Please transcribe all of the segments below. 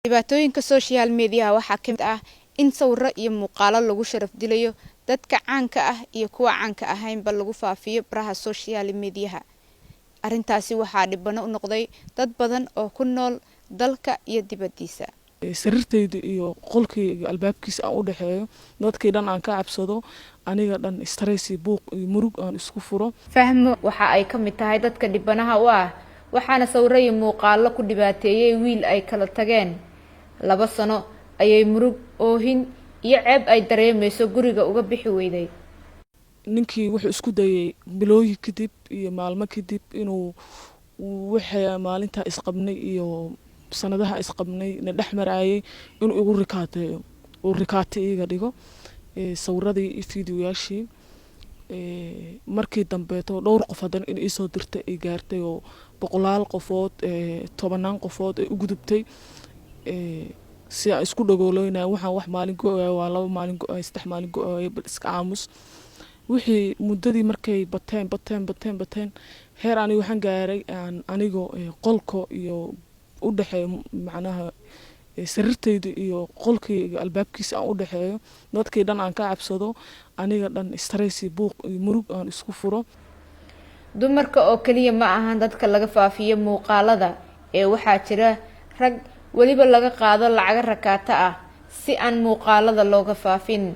Dhibaatooyinka social mediaha waxaa ka mid ah in sawiro iyo muuqaalo lagu sharaf dilayo dadka caanka ah iyo kuwa caanka ahaynba lagu faafiyo baraha social mediaha. Arrintaasi waxaa dhibano u noqday dad badan oo ku nool dalka iyo dibaddiisa. Sariirtayda iyo qolkayga albaabkiisa aan u dhexeeyo, dadkii dhan aan ka cabsado, aniga dhan stress, buuq iyo murug aan isku furo. Fahmo waxa ay ka mid tahay dadka dhibanaha u ah, waxaana sawiro iyo muuqaalo ku dhibaateeyey wiil ay kala tageen. 2 sano ayay murug, oohin iyo ceeb ay dareemayso guriga uga bixi weyday. Ninkii wuxuu isku dayay bilooyin kadib iyo maalmo kadib inuu waxay maalintaa isqabnay iyo sanadaha isqabnay na dhex maraayay inuu igu rikaateeyo, uu rikaate iiga dhigo sawiradii iyo fiidiyoyaashii. Markii dambeeto dhowr qof haddana in iisoo dirtay ay gaartay oo boqolaal qofood, tobanaan qofood ay u gudubtay. Si aan isku dhagooloynaya, waxaan wax maalin go-ayo waa 2 maalin go-ay, 3 maalin go-ayo, bal iska aamus. Wixii muddadii markay bateen, bateen, bateen, bateen, heer aniga waxaan gaaray aan anigoo qolka iyo u dhexeeyo, macnaha sariirtayda iyo qolkayga albaabkiisa aan u dhexeeyo, dadkii dhan aan ka cabsado, aniga dhan stress, buuq iyo murug aan isku furo. Dumarka oo keliya ma ahan dadka laga faafiyo muuqaalada ee waxaa jira rag weliba laga qaado lacaga rakaata ah si aan muuqaalada looga faafin.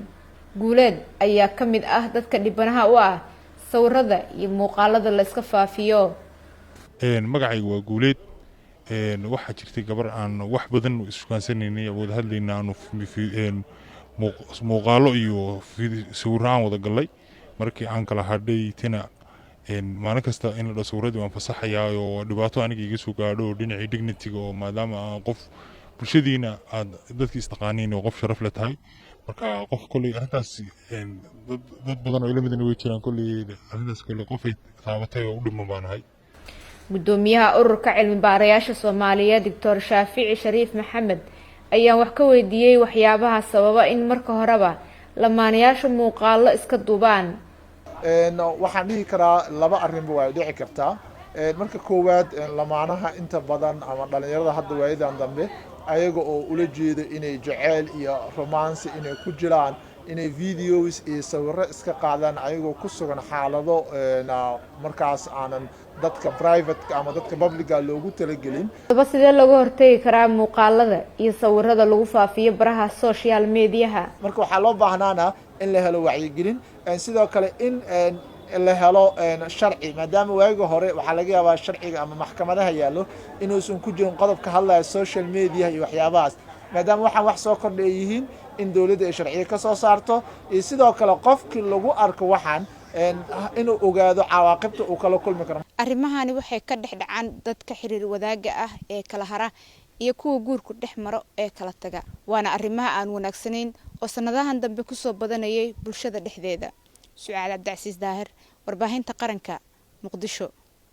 Guuleed ayaa ka mid ah dadka dhibanaha u ah sawirada iyo muuqaalada la iska faafiyo. Magacayga waa Guuleed. Waxaa jirtay gabar aan wax badan ishukansanaynay, wada hadlayna, aanu muuqaalo iyo sawirro aan wada gallay. Markii aan kala hadhay tina, maalin kasta in la dhaho sawiradii waan fasaxayaa oo dhibaato aniga iga soo gaadho oo dhinacii dignity-ga, oo maadaama aan qof bulshadiina aad dadki istaqaaniin oo qof sharaf le tahay. Marka qof kolley arrintaas dad badan oo ila midna way jiraan. Kolley arrintaas kolley qofay taabatay oo u dhiman baan ahay. Gudoomiyaha Ururka Cilmi Baarayaasha Soomaaliyeed, Doctor Shaafici Shariif Maxamed, ayaan wax ka weydiiyey waxyaabaha sababa in marka horeba lamaanayaasha muuqaalo iska duubaan. Waxaan dhihi karaa laba arrinba waa dhici kartaa. Marka koowaad, lamaanaha inta badan ama dhalinyarada hadda waayadan dambe, ayaga oo ula jeedo inay jaceyl iyo romance inay ku jiraan, inay videos iyo sawiro iska qaadaan ayagoo ku sugan xaalado markaas aanan dadka privateka ama dadka publica loogu talagelin. Hadaba sidee looga hortegi karaa muuqaalada iyo sawirada lagu faafiyo baraha social mediaha? Marka waxaa loo baahnaana in la helo wacyigelin, sidoo kale in la helo sharci, maadaama waagi hore waxaa laga yaabaa sharciga ama maxkamadaha yaallo inuusan ku jirin qodob ka hadlaya social media iyo waxyaabahaas. Maadaama waxaan wax soo kordha ay yihiin, in dowladda ay sharciyo ka soo saarto, iyo sidoo kale qofkii lagu arko waxaan inuu ogaado cawaaqibta uu kala kulmi karo. Arrimahani waxay ka dhex dhacaan dadka xiriir wadaagga ah ee kala hara iyo kuwa guurku dhex maro ee kala taga, waana arrimaha aan wanaagsanayn oo sanadahan dambe kusoo badanayay bulshada dhexdeeda. Sucaal Cabdicasiis Daahir, Warbaahinta Qaranka, Muqdisho.